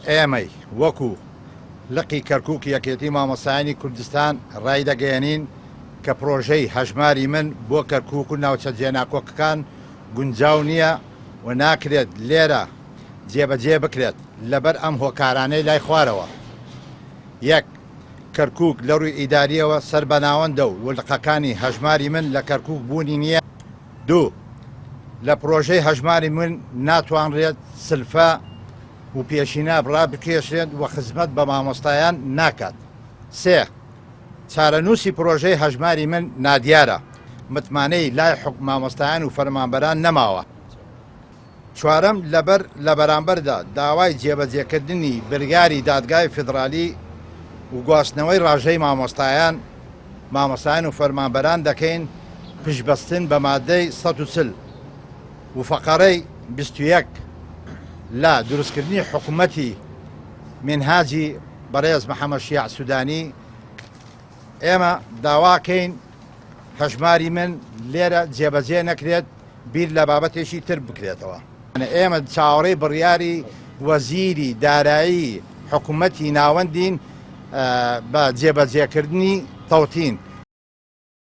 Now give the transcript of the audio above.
ئێمەی وەکو لقی کەرکوک یەکێتی مامۆستایانی کوردستان ڕایدەگەیەنین کە پرۆژەی هەژماری من بۆ کەرکوک و ناوچە جێناکۆکەکان گونجاو نییە و ناکرێت لێرە جێبەجێ بکرێت لەبەر ئەم هۆکارانەی لای خوارەوە. یەک، کەرکوک لە ڕووی ئیدارییەوە سەر بە ناوەندە و لقەکانی هەژماری من لە کەرکوک بوونی نییە. دوو، لە پرۆژەی هەژماری من ناتوانرێت سلفە و پێشینە ڕابکێشرێت و خزمەت بە مامۆستایان ناکات. سێ، چارەنووسی پرۆژەی هەژماری من نادیارە، متمانەی لای مامۆستایان و فەرمانبەران نەماوە. چوارەم، لەبەر لە بەرامبەردا داوای جێبەجێکردنی بریاری دادگای فیدرالی و گواستنەوەی ڕاژەی مامۆستایان مامۆستایان و فەرمانبەران دەکەین پشتبەستن بە مادەی 140 و فەقەرەی 21 لە دروستکردنی حکومەتی مینهاجی بەڕێز محەمەد شیاع سودانی ئێمە داواکەین هەژماری من لێرە جێبەجێ نەکرێت بیر لە بابەتێکی تر بکرێتەوە. ئێمە چاوەڕێی بڕیاری وەزیری دارایی حکومەتی ناوەندین بە جێبەجێکردنی تەوتین.